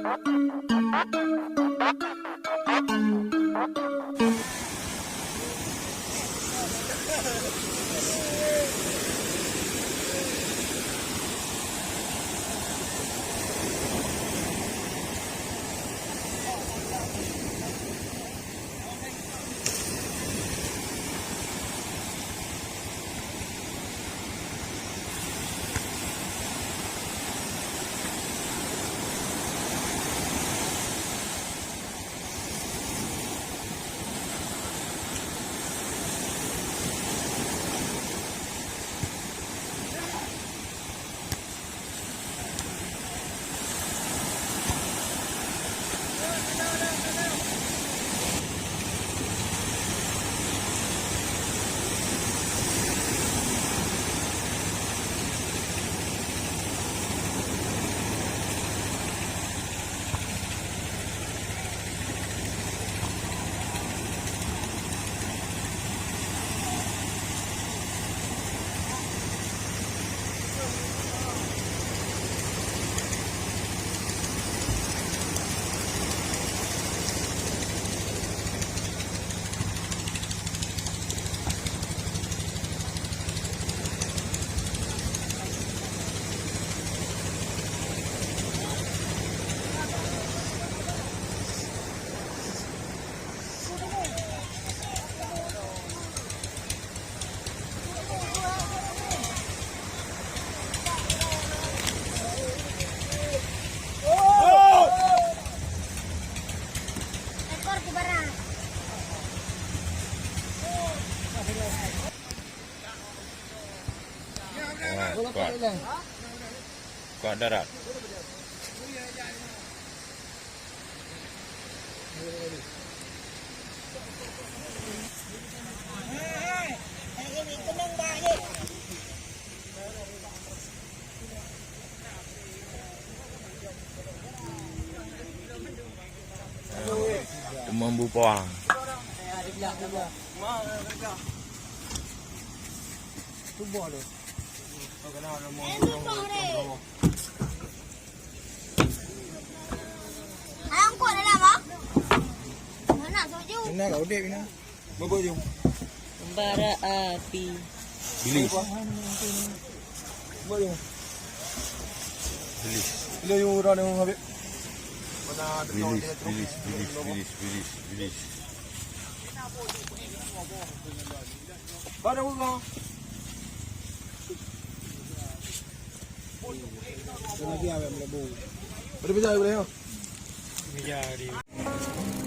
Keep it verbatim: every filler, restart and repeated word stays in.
Ah, kuat. Kuat darat. Teumam bupang. Ayang kuat dalam, ah? Mana soju? Ina kat udep, Ina. Bara api. Bilis. Bilis. Bilis, bilis, bilis, bilis, bilis, bilis. Pada ulang. Pada bisa, pada ya. Bisa, dia.